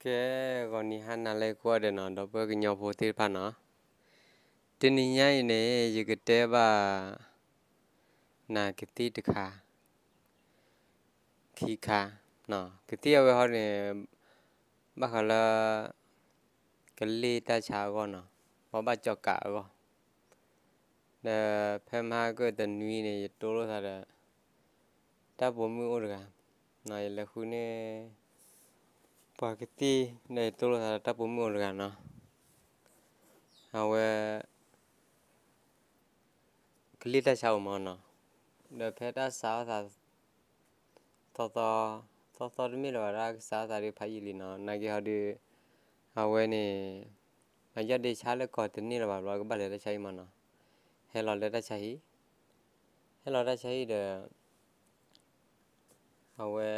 ကဲ, ဂီၤနံၤဟါနၤလၢကိးဂၤဒဲးနီၤ, ဒီပုၢ်ဝဲၢ်ကညီဖိသ့ၣ်တဖၣ်နီၤ, တနံၤညါအံၤန့ၣ် ယကတဲဘၣ် နၤကသံၣ်တခါ ခံခါ, ကသံၣ်အဝဲဟီန့ၣ် ဘၣ်ဃးလၢ ကလ့ၢ်တၢ်ဆါအဂီၢ်နီၤ, ပှၤဘၣ်ကၠီၤကးအဂီၢ်, ဒီးဖဲမဟါကတနွံန့ၣ် ယတိလိာ်သးဒီး တၢ်ပိာ်မုၣ်အိၣ်တဂၤ, ယလဲၤဃုန့ၢ် ပှၤကသံၣ် ဒီးယတိလိာ်သးဒီးတၢ်ပိာ်မုၣ်အိၣ်တဂၤနီၤ, အဝဲ ကလ့ၢ်တၢ်ဆါအိၣ်မးနီၤ, ဒီးဖဲတၢ်စးထီၣ်သး သီသီ, သီသီတမ့ၢ်လၢၤဘၣ်ဒီး ကစးထီၣ်သးဒုးဖးယံာ်လံနီၤ, နာ်က့ဟီဒုး အဝဲန့ၣ် အယီၢ်ဒ့ဆါလၢကီၢ်တန့ၢ်လၢၤဘၣ်ဘျီ ကဘၣ်လဲၤတၢ်ဆါဟံၣ်မးနီၤ, ဟဲလီၤလၢတၢ်ဆါဟံၣ်, ဟဲလီၤတၢ်ဆါဟံၣ်ဒီး အဝဲ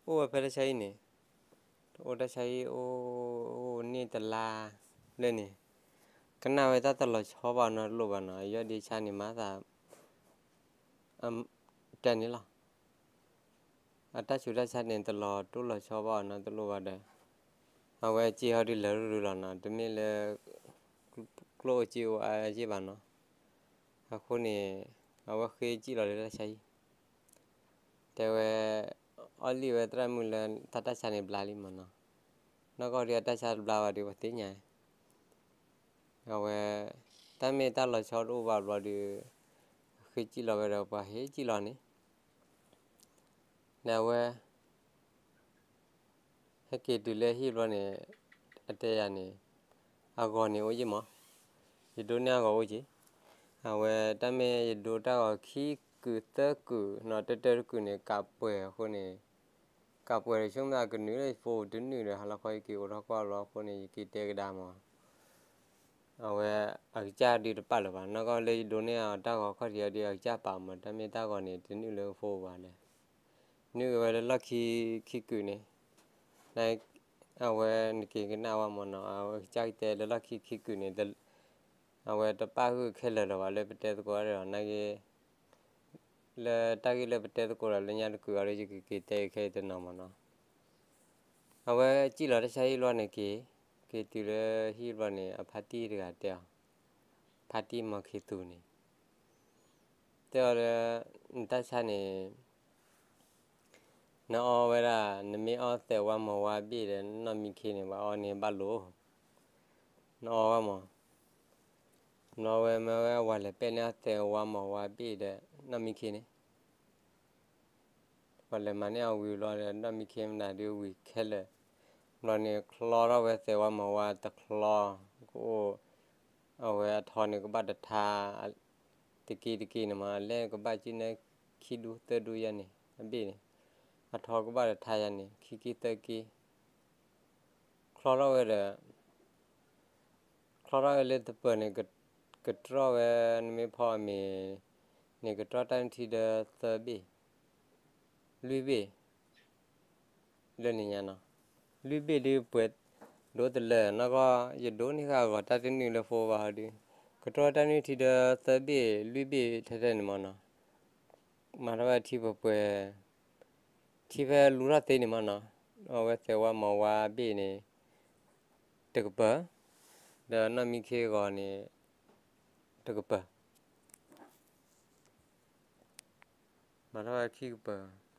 အိၣ်ဝဲဖဲတၢ်ဆါဟံၣ်န့ၣ်, အိၣ်တၢ်ဆါဟံၣ်အိၣ် အိၣ်န့ၢ်တလါဘျဲၣ်န့ၣ်, ကနၣ်ဝဲတၢ်တလီၤဆီဘၣ်အီၤနီတလိၣ်ဘၣ်နီၤ, အယီၢ်ဒ့ဆါန့ၣ်မၤသး တဲန့ၣ်လီၤ, အတၢ်ဆူးတၢ်ဆါန့ၣ် တလီၤတိၢ်လီၤဆီဘၣ်အီၤနီတလိၣ်ဘၣ်ဒီး အဝဲစ့ဟီဒုးလၢာ်ရုၢ်ရုၢ်လီၤနီၤ, တမ့ၢ်လၢ ကျိၣ်အိၣ်စ့အိၣ်အါယ့ၢ်ဘၣ်နီၤ, အဃိန့ၣ် အဝဲဃ့စံၣ်လီၤလၢတၢ်ဆါဟံၣ်, တဲဝဲ အီၣ်လံၣ်ဝဲသရၣ်မုၣ်လၢတၢ်တၢ်ဆါန့ၣ်ဘျါလံမးနီၤ, နီၢ်ကီၢ်ဒုးအတၢ်ဆါတဘျါဘၣ်ဒီးပှၤသ့ၣ်ညါ အဝဲ တၢ်မ့ၢ်တၢ်လီၤဆီတအိၣ်ဘၣ်ဘျီဒီး အဃ့စံၣ်လီၤဝဲဒီးပှၤဟ့ၣ်စံၣ်လီၤန့ၣ်, ဒီးအဝဲ ဟဲက့ၤတုၤလၢဟံၣ်ဘျီန့ၣ် အတဲယၤန့ၣ် အဂီၤန့ၣ်အိၣ်ယ့ၢ်မး, ယဒိးန့ၢ်အဂီၤအိၣ်က့ၤ, အဝဲတၢ်မ့ၢ်ယဒိတၢ်ဂီၤခံကုာ်သၢကုာ်နီၤ, တၢတၢတကုာ်န့ၣ် ကးပှဲၤအဃိန့ၣ် ကးပှဲၤဒီးဆိကမိၣ်အကနုာ်လၢယဖိတနုာ်ဒီး ဟါလီၤခီယက့ၤအိးထီၣ်ကွၢ်လီၤအဃိန့ၣ် ယက့ၤတဲကဒါမး, အဝဲအကစၢ်ဒုးတပာ်လၢၤဘၣ်, နီၢ်ကီၢ်လၢယဒိးန့ၢ်အီၤတၢ်ဂီၤခီၣ်ထံးအီၤဒီး အကစၢ်ပာ်မး, တၢ်မ့ၢ်တၢ်ဂီၤန့ၣ် တနုာ်လၢဖိဘၣ်ဒီး နုာ်က့ၤဝဲလၢလီၢ်ခံခံကုာ်န့ၣ်, အဝဲနက့ၤကနၣ်ဝဲမးနီၤ, အဝဲကစၢ်ကတဲလၢလီၢ်ခံခံကုာ်န့ၣ် အဝဲတပာ်ဃုာ်ခဲလၢာ်လၢၤဘၣ်လၢပတဲသကိးဒီး နာ်က့ လၢတၢ်ဂ့ၢ်လၢပတဲသကိးဒီးလၢညါတကုာ်အီၤဒီး ယကက့ၤတဲက့ၤခဲအံၤတနီၤမးနီၤ, အဝဲစံၣ်လီၤတၢ်ဆါဟံၣ်ဘျီန့ၣ်က့ၤ, က့ၤတုၤလၢဟံၣ်ဘျီန့ၣ် အဖါတံၢ်တဂၤတဲအီၤ, ဖါတံၢ်မီၤခ့သူန့ၣ် တဲအီၤလၢ နတၢ်ဆါန့ၣ် နအီဝဲဒၣ် နမ့ၢ်အီသဲးဝါမီၤဝါဘ့ၣ်ဒီး နီၢ်မံခ့န့ၣ် ဘၣ်အီန့ၣ်ဘၣ်လိာ်, နအီဝဲမး, နအီဝဲမ့ၢ်ဝဲ ဝၤလဲၤပဲာ်န့ၢ်အီသဲးဝါမီၤဝါဘ့ၣ်ဒီး နီၢ်မံခ့န့ၣ် ပှၤလဲၤမၤန့ၢ်အီၤဝံၤဘျီဒီး နီၢ်မံခ့မနုၤဒုးဝံၤခဲလၢာ်, ဘျီန့ၣ်ချီထီၣ်ဝဲသဲးဝါမီၤဝါတချီ, ကအိၣ်, အဝဲအထီန့ၣ်ကဘၣ်တထါ, တက့တက့န့ၣ်မး အလဲၣ်ကဘၣ်ကၠံၣ်န့ၢ်ခံဒူသၢဒူယါန့ၣ် အဘ့ၣ်န့ၣ်, အထီကဘၣ်တထါယါန့ၣ် ခံက့သၢက့ ချီထီၣ်ဝဲဒီး ချီထီၣ်ဝဲလၢသပၢၤန့ၣ် ကတြီဝဲ နမ့ၢ်ဖီအမ့ၤန့ၣ် ကတြီတၢ်နုၢ်ထံဒီးသၢဘ့ၣ် လွံၢ်ဘ့ၣ် လၢန့ၣ်ညါနီၤ, လွံၢ်ဘ့ၣ်ဒုးပှဲၤဒိတလၢနီၢ်ကီၢ် ယဒိးန့ၢ်ဃာ်အဂီၤတၢ်တနုာ်လၢဖိဘၣ်ဟီဒုး ကတြီတၢ်နုၢ်ထံဒီးသၢဘ့ၣ်လွံၢ်ဘ့ၣ်ထဲထဲန့ၣ်မးနီၤ, မၤထီၣ်ဝဲထံပှဲၤပှဲၤ ထံဖဲလူထီၣ်သ့န့ၣ်မးနီၤ, အဝဲသဲးဝါမီၤဝါဘ့ၣ်န့ၣ် တကပၤ, ဒီးနီၢ်မံခ့ဂီၤန့ၣ် တကပၤ, မၤထီၣ်ဝဲခံကပၤ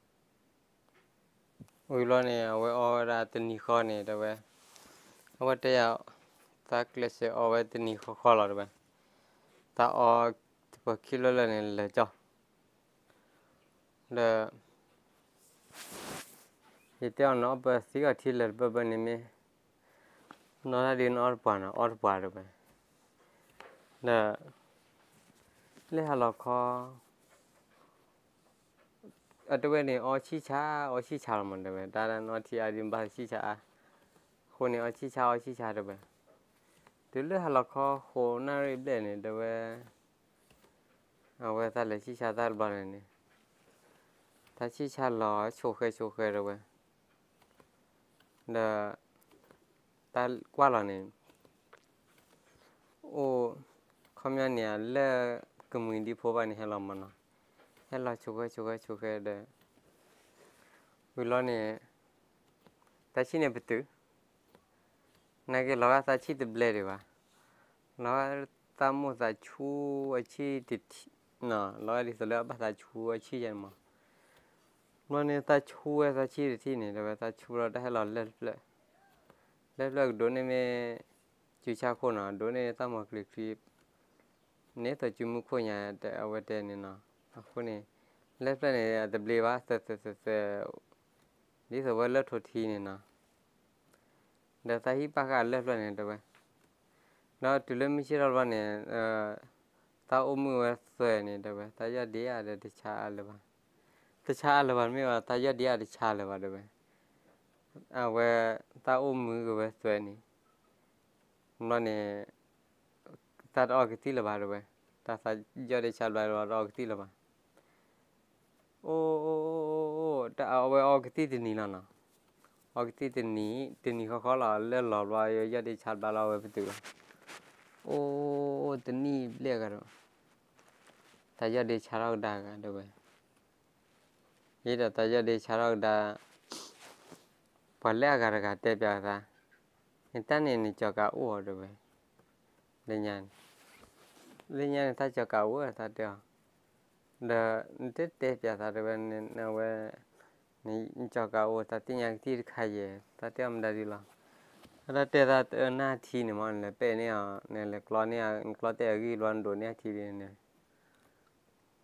ဝံၤဘျီန့ၣ် အဝဲအီဝဲဒၣ်တနံၤဃီန့ၣ် တဲဝဲ, အဝဲတဲယၤ သးကျဲးစၢးအီဝဲတနံၤဃီဃီလီၤတဲဝဲ, သးအီသပၢၤခံလၢလၢန့ၣ် လဲၤကၠီ ဒီး ယတဲအီၤ နအီပၢၤသံအီၤထံလၢာ်တဘၢဘၢန့ၣ်မ့ၢ် နီၢ်တၢ်ဒုးနအီတပှၤနီၤ အီတပှၤတဲဝဲ, ဒီး လၢဟါလီၤခီ အတဲဝဲန့ၣ် အီဆံၣ်ဆါ အီဆံၣ်ဆါလီၤမးတဲဝဲ, တၢ်နအီထံအါဒုးဘၣ်ဆံၣ်ဆါအါ, အဃိန့ၣ် အီဆံၣ်ဆါ အီဆံၣ်ဆါတဲဝဲ, တုၤလၢဟါလီၤခီ ဃိးနၣ်ရံၣ်ဘျဲၣ်န့ၣ် တဲဝဲ အဝဲသးလဲၤဆံၣ်ဆါတၢ်တဘျီန့ၣ်န့ၣ်, တၢ်ဆံၣ်ဆါလီၤ ဆိၣ်ဃဲဆိၣ်ဃဲတဲဝဲ, ဒီး တၢ်ကွၢ်လီၤန့ၣ် အိၣ် ခီပညီန့ၣ် လၢကမှံၤဒံဖိဘၣ်န့ၣ် ဟဲလီၤမးနီၤ, ဟဲလီၤဆိၣ်ဃဲဆိၣ်ဃဲဆိၣ်ဃဲဒီး ဝံၤလီၤန့ၣ် သးဆံၣ်န့ၣ်ပတုာ်, နာ်က့လီၤဂာ်သးဆံၣ်တဘျဲၣ်ဒံးဘၣ်, လီၤဂာ်သးမိၣ်သးဆူအဆံၣ်တထံၣ်, လီၤဂာ်ဒ်သိးလၢအဘၣ်သးဆူအဆံၣ်ယဲန့ၣ်မး, ဘျီန့ၣ်သးဆူဝဲသးဆံၣ်တထံၣ်န့ၣ် တဲဝဲသးဆူလီၤတၢ်ဟဲလီၤလၢပျၢၢ်, လၢပျၢၢ်ကဒိးန့ၢ်မ့ၢ် စုဆါခိၣ်နီၤ ဒိးန့ၢ်တၢ်မီၤကျံၤချံ န့ၣ်သိးစုမူခိၣ်ညါ အဝဲတဲန့ၣ်နီၤ, အဃိန့ၣ် လၢပျၢၢ်န့ၣ် အတဘျ့ဘၣ် သၢသၢသၢသၢ, ဒ်သိးဝဲလၢထိထံန့ၣ်နီၤ, ဒီးသးဟံၣ်ပာ်ဃာ်လၢပျၢၢ်န့ၣ်တဲဝဲ, ဒီးတုၤလၢမုၢ်ဆ့ၣ်ထီၣ်ဘျီန့ၣ် သးအိၣ်မုာ်ဝဲသွဲၣ်န့ၣ်တဲဝဲ သးယီၢ်ဒ့အါဒီးတဆါအါလၢၤဘၣ်, တဆါအါလၢၤဘၣ်မ့ၢ်ဘၣ် သးယီၢ်ဒ့အါတဆါလၢၤဘၣ်တဲဝဲ, အဝဲ သးအိၣ်မုာ်က့ၤဝဲသွဲၣ်န့ၣ် ဘျီန့ၣ် သးတအီကသံၣ်လၢၤဘၣ်တဲဝဲ, တၢ်သးယီၢ်ဒ့ဆါဘျါလၢၤဘၣ်တအီကသံၣ်လၢၤဘၣ်, အိၣ် တၢ်အဝဲအီကသံၣ်တနံၤလီၤနီၤ, အီကသံၣ်တနံၤ တနံၤဃီဃီလီၤ လၢလီၤဘျီ ယီၢ်ဒ့ဆါဘျါလီၤဝဲပတုာ်လီၤ, အိၣ် တနံၣ်ဘျဲၣ်ဂၤဒီး သးယီၢ်ဒ့ဆါထီၣ်ကဒါဂၤတဲဝဲ, ယဲဒီးသးယီၢ်ဒ့ဆါထီၣ်ကဒါ ပှၤလၢအဂၤတဂၤတဲပျးသး, နတၢ်န့ၣ်နကၠီၤကးအိၣ်အီၤတဲဝဲ, လၢညါန့ၣ်, လၢညါန့ၣ် တၢ်ကၠီၤကးအိၣ်သးတဲအီၤ, ဒီးနတတဲပျးသးတဲဝဲ, ဝဲ နကၠီၤကးအိၣ် သးသ့ၣ်ညါကသံၣ်တခါယဲၢ် သးတဲအီၤမတၤဒုလီၤ, တၢ်တဲသးတအၢနၢ်ထံန့ၣ်မး နလဲၤပဲာ်န့ၢ်အီၤ နလဲၤကျီန့ၢ် နကျီတဲာ်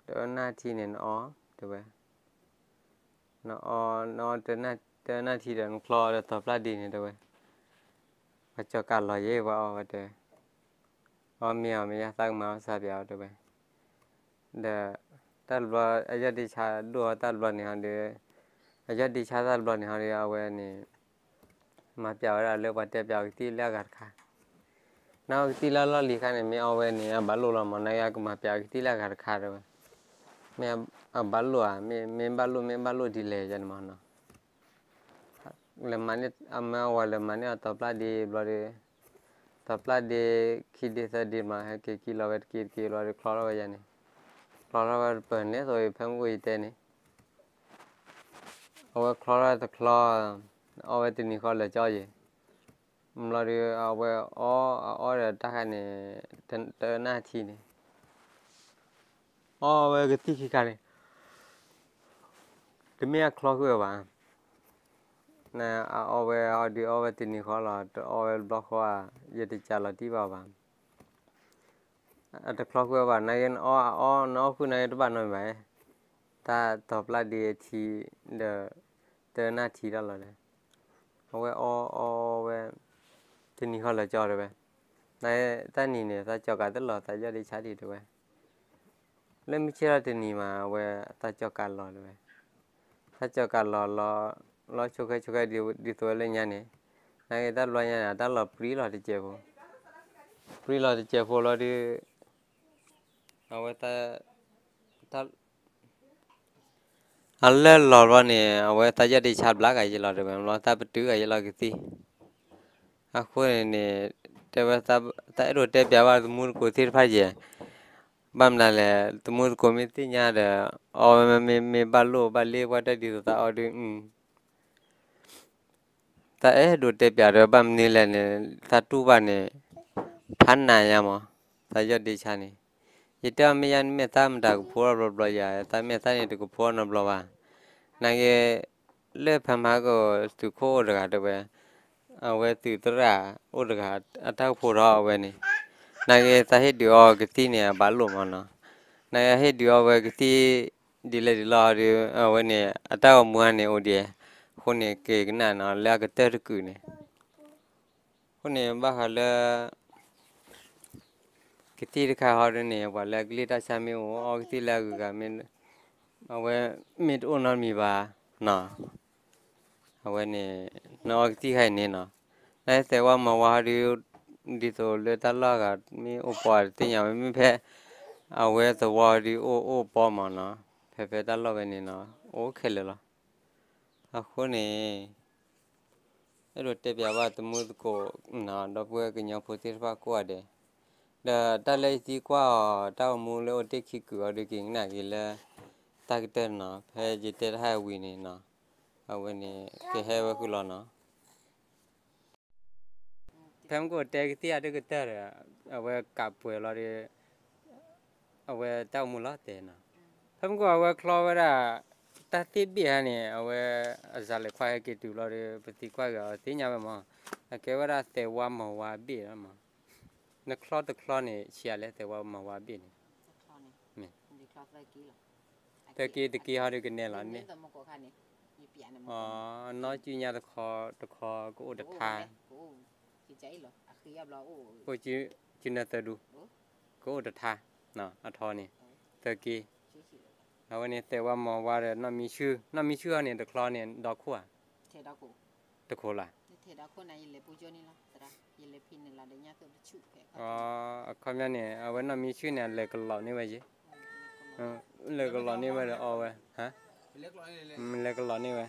အဂံၢ်ဘျီနဒိးန့ၢ်အထံဒ်န့ၣ် တအၢနၢ်ထံန့ၣ်နအီ တဲဝဲ, နအီ နအီ တအၢနၢ်ထံဒီးနကျီဒီးတီၤပျၢ်ဒ့န့ၣ်တဲဝဲ, ပှၤကၠီၤကးလီၤယဲၢ်ပှၤအီဝဲတဲ, အီမ့ၢ်အီၤမ့ၢ်ယါသးကမၤအီၣ်စၢ်ပၠးအီၤတဲဝဲ, ဒီး တၢ်တဘျီ အယီၢ်ဒ့ဆါဒိၣ်အီၤတၢ်တဘျီန့ၣ်ဟီဒီး, အယီၢ်ဒ့ဆါတၢ်တဘျီန့ၣ်ဟီဒီး အဝဲန့ၣ် မၤပျးဝဲဒၣ်လၢပှၤတဲပျးအီၤကသံၣ်လၢအဂၤတခါ, နအီကသံၣ်လၢအလီၢ်လံၤခါန့ၣ် မ့ၢ်အီဝဲန့ၣ် အဘၣ်လိၣ်လီၤမး နကမၤပျးအီၤကသံၣ်လၢအဂၤတခါတဲဝဲ, မ့ၢ်အဘၣ်လိၣ်ဧါ, မ့ၢ်ဘၣ်လိၣ် မ့ၢ်ဘၣ်လိၣ်ဒ်လဲၣ်ယဲန့ၣ်မးနီၤ လဲၤမၤန့ၢ် အမၢအဝၤလဲၤမၤန့ၢ်အတီၤပျၢ်ဒ့ဘျီဒီး, တီၤပျၢ်ဒ့ ခံဒ့သၢဒ့မး ဟဲက့ၤက့ၤလီၤဝဲတက့ၢ်တက့ၢ်လီၤဒီး ချီထီၣ်ဝဲယၤန့ၣ်, ချီထီၣ်ဝဲတပၢၢ်န့ၣ်သိးဖဲမုၢ်အိၣ်ယတဲန့ၣ်, အဝဲချီထီၣ်တချီ, အီဝဲတနံၤဃီလၢာ်ကၠီယဲၢ်, ဘျီဒီး အဝဲအီ အအီဒီးတၢ်ခါန့ၣ် တအၢနၢ်ထံန့ၣ် အီဝဲကသံၣ်ခံခါန့ၣ်, တမ့ၢ်အချီဃုာ်ဝဲဘၣ်, အအီဝဲအီဒုးအီဝဲတနံၤဃီလီၤ တအီဝဲတဘျီဃီဧါ, ယတကးလီၤတံၢ်ဘၣ်ဘၣ်, အတချီဃုာ်ဝဲဘၣ် နဂ့ၤနအီအအီ နအီဃုာ်နဂ့ၤတဘၣ်နီတမံၤဘၣ်, တၢ်တီၤပျၢ်ဒ့အထံ ဒီး တအၢနၢ်ထံတၢ်လီၤဒီး, အဝဲအီအီဝဲ တနံၤဃီလၢာ်ကၠီတဲဝဲ, နတၢ်နံၤန့ၣ် သးကၠီၤကးတလီၤ သးယီၢ်ဒ့ဆါဒံးတဲဝဲ လၢမုၢ်ဆ့ၣ်ထီၣ်တနံၤမး အဝဲသးကၠီၤကးလီၤတဲဝဲ, သးကၠီၤကးလီၤလီၤ, လီၤဆိၣ်ခဲဆိၣ်ခဲဒ်သိးဝဲလၢညါန့ၣ်, နက့တၢ်တဘျီညါန့ၣ် အတၢ်လီၤပြံလီၤတစဲးဖိ, ပြံလီၤတစဲးဖိလီၤဒီး, အဝဲ အလၢၢ်လီၤဘျီန့ၣ် အဝဲသးယီၢ်ဒ့ဆါဘျါကးယဲၢ်လီၤတဲဝဲ ဘျီသးပတုာ်ကးယဲၢ်လီၤကသံၣ်, အဃိန့ၣ်န့ၣ် တဲဝဲ သးအဲၣ်ဒိးတဲပျးဘၣ်သမူသကိးသ့ၣ်တဖၣ်ယဲၢ်, ဘၣ်မနုၤလဲၣ် သမူသကိးမ့ၢ်သ့ၣ်ညါဒီး အီဝဲမ့မ့ၢ်ဘၣ်လိၣ်ဘၣ်လ့ပှၤတၢ်ဒ်သိးသးအီဒုး သးအဲၣ်ဒိးတဲပျးဒီး ဘၣ်မနုၤလဲၣ်န့ၣ် သးတူၢ်ဘၣ်န့ၣ် ဖးနးညါမး, သးယီၢ်ဒ့ဆါန့ၣ်, ယတဲအီၤမ့ၢ်ယါန့ၣ် မ့ၢ်သးမတၤကဖိအီၤဘျီဘျီယၤ, သးမ့ၢ်သးန့ၣ်တကဖိအီၤနီတဘျီဘၣ်, နက့ လၢဖးမၤကီၢ်သုးခိၣ်အိၣ်တဂၤတဲဝဲ, အဝဲသုးသရၣ်အိၣ်တဂၤ အတၢ်ကဖိဒီးအဝဲန့ၣ်, နက့ သးဟ့ၣ်ဒုးအီကသံၣ်န့ၣ် အဘၣ်လိၣ်မးနီၤ, နက့ ဟ့ၣ်ဒုးအီဝဲကသံၣ် ဒ်လဲၣ်ဒ်လဲၣ်ဒီး အဝဲန့ၣ် အတၢ်ဂီၤမူဟါန့ၣ်အိၣ်ဒံး, အဃိန့ၣ် က့ၤကနၣ်နီၤ လၢအကတၢၢ်တကုာ်န့ၣ်, အဃိန့ၣ် ဘၣ်ဃးလၢ ကသံၣ်တခါဟီဒ်န့ၣ် ပှၤလၢအကလံၢ်တၢ်ဆါမ့ၢ်အိၣ် အီကသံၣ်လၢအဂုၤအဂၤမ့ၢ်, အဝဲမ့ၢ်တအိၣ်နီတမံၤဘၣ်နီၤ, အဝဲန့ၣ် နအီကသံၣ်ခါအံၤန့ၣ်နီၤ, နသဲးဝါမၤဝါဟီဒ် ဒ်သိးလၢတၢ်လီၢ်ဂၤမ့ၢ်အိၣ်ပီတသ့ၣ်ညါဝဲ မ့မ့ၢ်ဖဲ အဝဲသဝီဒ်အိၣ်အိၣ်ပီမးနီၤ, ဖဲဖဲတၢ်လီၢ်ဝဲန့ၣ်နီၤ အိၣ်ခဲလၢာ်လီၤ. အဃိန့ၣ် အဲၣ်ဒိးတဲပျးဘၣ်သမူသကိး ဒီပုၢ်ဝဲၢ်ကညီဖိသ့ၣ်တဖၣ်ကိးဂၤဒဲး, ဒီးတၢ်လၢယသံကွၢ်အီၤ တၢ်ဂီၤမူလၢအိၣ်တ့ၢ်ခံကုာ်အီၤဒုးက့ၤကနၣ်က့ၤလၢ တၢ်ကတၢၢ်နီၤ ဖဲယတဲတဟါဝံၤန့ၣ်နီၤ, အဝဲန့ၣ် ကဟဲဝဲဃုာ်လီၤနီၤ. ဖဲမုၢ်ကိၣ်တဲကသံၣ်အတကတၢၢ်ဒီး အဝဲကးပှဲၤလီၤဒီး အဝဲတၢ်အိၣ်မူလီၤတဲာ်နီၤ. ဖဲမုၢ်ကိၣ်အဝဲချီဝဲဒၣ် တၢ်သ့ၣ်ဘ့ၣ်ဟဲန့ၣ် အဝဲ အစးလဲၤခွါဟဲက့ၤတုၤလီၤဒီး ပသံကွၢ်က့ၤအီၤသ့ၣ်ညါဝဲမး, အကဲဝဲဒၣ်သဲးဝါမီၤဝါဘ့ၣ်လီၤမး. နချီတချီန့ၣ် ဆံးအါလဲၣ် သဲးဝါမီၤဝါဘ့ၣ်န့ၣ် မ့ၢ် သၢက့တက့ဟီဒီးကနဲလီၤန့ၣ်, နီၢ်စုညါတခီတခီကအိၣ်တထါ, အိၣ်စုနၢသၢဒူ, ကအိၣ်တထါ, အထီန့ၣ်, သၢက့, အဝဲန့ၣ်သဲးဝါမီၤဝါဒီးနီၢ်မံဆူၣ်, နီၢ်မံဆူၣ်ဟီန့ၣ် တချီန့ၣ် ဒီခိၣ်ဧါ, တခိၣ်လၢ် အခီပညီန့ၣ် အဝဲနီၢ်မံဆူၣ်န့ၣ် အလဲၤကလီၤန့ၢ်ဝဲယ့ၢ်, လဲၤကလီၤန့ၢ်ဝဲဒီးအီဝဲ, လဲၤကလီၤန့ၢ်ဝဲ,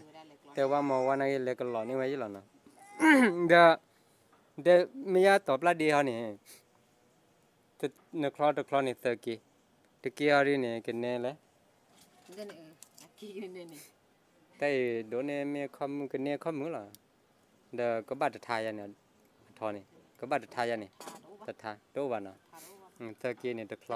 သဲးဝါမီၤဝါန့ၣ်ဂ့ၤ လဲၤကလီၤန့ၢ်ဝဲယ့ၢ်လီၤနီၤ, ဒီး ဒီးမ့ၢ်ယါတီၤပျၢ်ဒ့ဟီန့ၣ် နချီတချီန့ၣ်သၢက့, တက့ဟီဒ်န့ၣ် ကနဲလဲၣ်, တၢ်အံၤဒိးန့ၢ်မ့ၢ်ခီမုၢ်ကန့ၢ်ခီမုၢ်လီၤ, ဒီးကဘၣ်တထါယါန့ၣ်, အထီန့ၣ် ကဘၣ်တထါယါန့ၣ်, တထါတအိၣ်ဘၣ်နီၤ, သၢက့န့ၣ်တချီ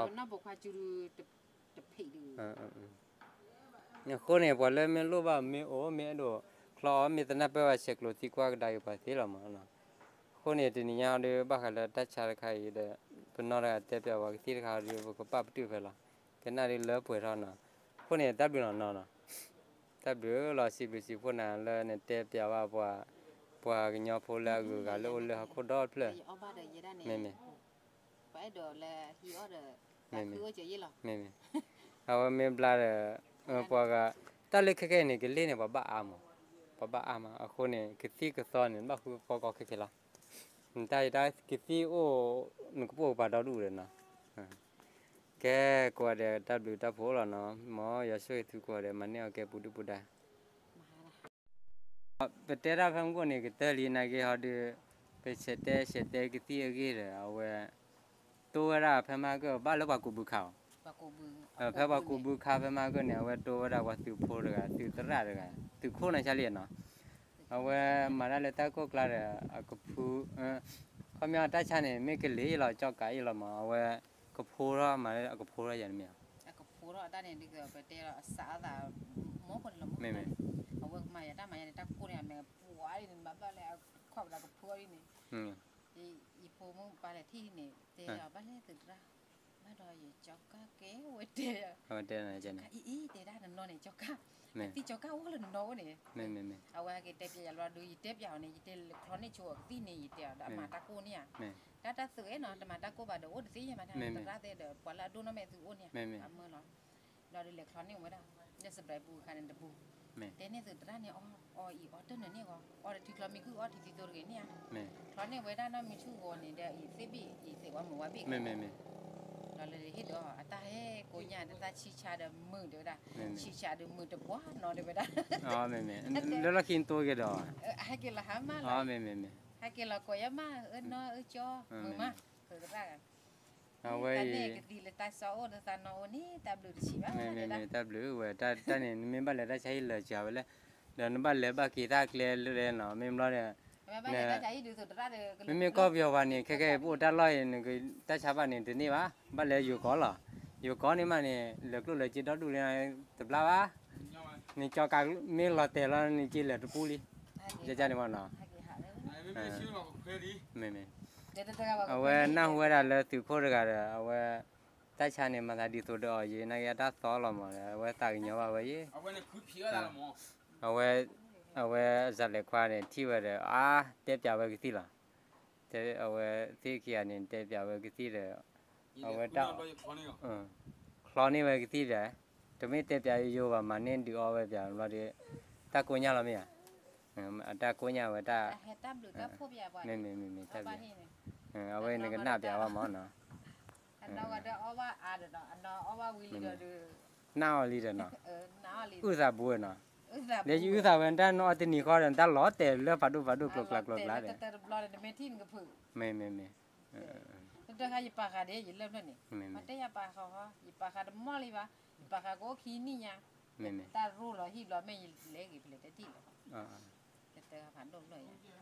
အဃိန့ၣ် ပှၤလၢမ့ၢ်လိၣ်ဘၣ်မ့ၢ်အိၣ်မ့ၢ်အဲၣ်ဒိးချီအီၤမ့ၢ်သနၢ်ပၢၢ်ဘၣ်ဆဲးကျိးသံကွၢ်ကဒါက့ၤပှၤသ့လီၤမးနီၤ, အဃိန့ၣ် တနံၤညါဟီဒီး ဘၣ်ဃးလၢတၢ်ဆါတခါအံၤဒီး ပနီၢ်တဂၤတဲပၠးပှၤကသံၣ်တခါဟီဒီး ပကပာ်ပတုာ်ဖဲလီၤ, ကနၣ်ဒ်လၢပှဲၤထီၣ်နီၤ, အဃိန့ၣ် တၢ်ဘျုးနီၤနီၤနီၤ, တၢ်ဘျုးလီၤ စံးဘျုးစံးဖှိၣ်နၤလၢနတဲပၠးဘၣ်ပှၤ, ပှၤကညီဖိလၢအဂုၤအဂၤလၢအိၣ်လၢဟီၣ်ခိၣ်ဒီဖျၢၣ်, မ့မ့ၢ် မ့မ့ၢ်, အဝဲမ့ၢ်ဘျါဒီး ပှၤဂၤ, တၢ်လၢခဲခဲအံၤန့ၣ် ကလ့ၢ်န့ၣ် ပှၤဘၣ်အါမး, ပှၤဘၣ်အါမး အဃိန့ၣ် ကသံၣ်ကသီန့ၣ် ဘၣ်ဃုကီကီခဲခဲလီၤ, တၢ်အံၤတၢ်ကသံၣ်အိၣ် နကပိာ်ကပၤဒီဒူၣ်ဒီးနီၤ, ကဲ ကိးဂၤဒဲးတၢ်ဘျုးတၢ်ဖှိၣ်လီၤနီၤ, မ်ယွၤဆိၣ်ဂ့ၤသုကိးဂၤဒဲး မၤန့ၢ်အီၤကဲပူၤဒုၣ်ပူၤဒါ ပတဲတၢ်ဖဲမုၢ်ကိၣ်န့ၣ် ကတၢၢ်လံနာ်က့ဟီဒီး ပဆဲးတဲဆဲးတဲကသံၣ်အဂ့ၢ်ဒီး အဝဲ တိၢ်ဝဲဒၣ်ဖဲမဟါကၢၢ် ဘၣ်လၢပှၤကူးဘုခါအီၤ, ဖဲပှၤကူးဘုခါဖဲမဟါကၢၢ်န့ၣ် အဝဲတိၢ်ဝဲဒၣ်ပှၤသုးဖိတဂၤ သုးသရၣ်တဂၤ သုးခိၣ်နၤဆါလံနီၤ, အဝဲမၤတၢ်လၢတၢ်ကိၢ်ကျါဒီး အကဖု ခီပညီတၢ်ဆါန့ၣ် မ့ၢ်ကလ့ၤအံၤလီၤ ကၠီကးအံၤလီၤမး အဝဲ ကဖိထီၣ်မး အကဖိထီၣ်ယၤတမ့ၢ်ဧါ, အကဖိထီၣ်အတၢ်န့ၣ် ဒ်သိးပတဲလီၤအစးအသး မ့ၢ်ဖိန့ၣ်လီၤမ့ၢ်, အဝဲကမၤယၤတၢ်မၤယၤန့ၣ် တၢ်ကိၢ်န့ၣ် အမဲာ်ပှၤဒ်န့ၣ် ဘၣ်ဘၣ်လဲၣ် အခီၣ်ပဒၣ်ကဖိအီၤဒ်န့ၣ်, ယဖိမုၣ်ပၢ်လဲၤထံၣ်န့ၣ် တဲအီၤဘၣ်လဲၣ်သုးတရၣ်, ဘၣ်ဒီးယကၠီကၢ်ကဲဝဲတဲ, အဝဲတဲ ကၠီကၢ်အံၤအံၤ တဲဒၣ်နနီၢ်န့ၣ် ကၠီကၢ်, ကသံၣ်ကၠီကၢ်အိၣ်လၢနနီၢ်အိၣ်န့ၣ်, အဝဲဟဲက့ၤတဲပျးယၤလီၤဒုး ယတဲပျးအီၤန့ၣ် ယတဲလဲၤချီန့ၢ်ဆိအီၤကသံၣ်န့ၣ် ယတဲအီၤဒီး အမၤတၢ်ကိၢ်န့ၣ်ဧါ, တၢ်တၢ်သုးအဲၣ်နီၤ တမၤတၢ်ကိၢ်ဘၣ်ဒီး အိၣ်တသ့ယဲမးတၢ် သရၣ်သ့ၣ်ဒီး ပှၤလၢအဒိၣ်နီၢ်မဲာ်သုအိၣ်န့ၣ်ဧါ, အမၢလီၤ ဒီးဒုးလဲၤချီန့ၢ်ဝဲဒၣ် လၢစပြဲးပူၤအခါန့ၣ်တပူၤ, တဲန့ၢ်သုးသရၣ်န့ၣ် အီအီၤအံၤအီတၢၢ်နၢၤန့ၢ်ဂီၤ အီတထံချီမံၤကုၢ်အီထံသံသိတဂ့ၤန့ၣ်ဧါ, ချီန့ၢ်ဝဲဒၣ်နီၢ်မံဆူၣ်ဂီၤန့ၣ်ဒီးအံၤသ့ၣ်ဘ့ၣ်အံၤသ့ၣ်ဝါမုာ်ဝါဘ့ၣ်, ဒီးလၢဟ့ၣ်ဒီး အတၢ်ဟဲကိးညါဒီးတၢ်ဆံၣ်ဆါဒီးမုာ်တဲဝဲဒၣ်, ဆံၣ်ဆါဒီးမုာ်တပှၢ်နီၤတဲဝဲဒၣ်, လၢလီၢ်ခံနတိၢ်က့ၤဒီး, ဟဲက့ၤလီၤဟါမၢ်လီၤ, ဟဲက့ၤလီၤကိးယါမၢ် အၢနီၢ်အၢကၠီ မုာ်မး, အဝဲအံၤ ကသံၣ်လၢတၢ်စီအိၣ်လၢသးနီၢ်အိၣ်န့ၣ် တၢ်ဘျုးတဆံးဘၣ်, မ့မ့ၢ်တၢ်ဘျုးဝဲ တၢ်န့ၣ် နမ့ၢ်ဘၣ်လဲၤတၢ်ဆါဟံၣ်လၢာ်စှၤဝဲလဲၣ်, ဒီးနဘၣ်လဲၤဘၣ်က့ၤတၢ်ကျဲလၢနီၤ မ့ၢ်ဘျီဒီး မ့မ့ၢ်ကီၢ်ပယီၤပှၤန့ၣ် ခဲကဲပအိၣ်တၢ်လီၢ်အံၤ နကတၢ်ဆါဘၣ်န့ၣ်တန့ၢ်ဘၣ်, ဘၣ်လဲၤယိၤကီးလီၤ, ယိၤကီးန့ၣ်မးန့ၣ် လဲၤကျိၣ်လဲၤစ့ဒီဒူၣ်လံ တဘျါဘၣ်, နကၠီကးမ့ၢ်လီၤတဲာ်လီၤ နက့လဲၤတပူၤလံ, ယကန့ၣ်မးနီၤ, မ့မ့ၢ် အဝဲနၢ်ဟူဝဲဒၣ်လၢသုးခိၣ်တဂၤဒီး အဝဲ တၢ်ဆါန့ၣ် မၤသးဒ်သိးဒီးအီၤယံၤ နာ်က့အတၢ်သီလီၤမး အဝဲသးကညီၤဘၣ်ဝဲယံၤ, အဝဲ အဝဲအစးလဲၤခွါန့ၣ် ထံၣ်ဝဲဒီး အါ တဲပျးဝဲကသံၣ်လီၤ, တဲအဝဲသ့ၣ်ခံဂၤန့ၣ် တဲပျးဝဲကသံၣ်ဒီး အဝဲတၢ် ချီန့ၢ်ဝဲကသံၣ်ဒီး တမ့ၢ်တဲပျးယိယိဘၣ် မၤန့ၢ်ဒုးအီဝဲပျးဘျီဒီး တၢ်ကိးညါလီၤမ့ၢ်ဧါ, အတၢ်ကိးညါဝဲတၢ် မ့မ့ၢ်မ့မ့ၢ်တၢ်ဘျုး, အဝဲနကနၣ်ပျးဘၣ်မးနီၤ, နၢ်အီၤလံဒီးနီၤ, အုၣ်သးဘိနီၤ, ဒီးယအုၣ်သးဝဲ နတၢ်နအီတနံၤဃီဒီး နတၢ်လီၤတဲာ်လၢဖးဒိၣ်ဖးဒိၣ်ကျိၤကျါကျိၤကျါဒီး, မ့မ့ၢ်မ့ၢ် တၢ်ခါယပာ်ဃာ်ဒီးယလၢၢ်ဖျၢၣ်န့ၣ်, မ့တၢ်ယပာ်ဃာ်ဃီ ယပာ်ဃာ်တမီၢ်လံဘၣ်, ယပာ်ဃာ်ကအိၣ်ခံနံၣ်ညါ, တၢ်ရိၣ်လီၤဟံၣ်ဘျီ မ့ၢ်ယလဲၤဂ့ၤဖဲလဲၣ်တထံၣ်လီၤ, တၢ်ခါဖးဒိၣ်ဖျၢၣ်ညါ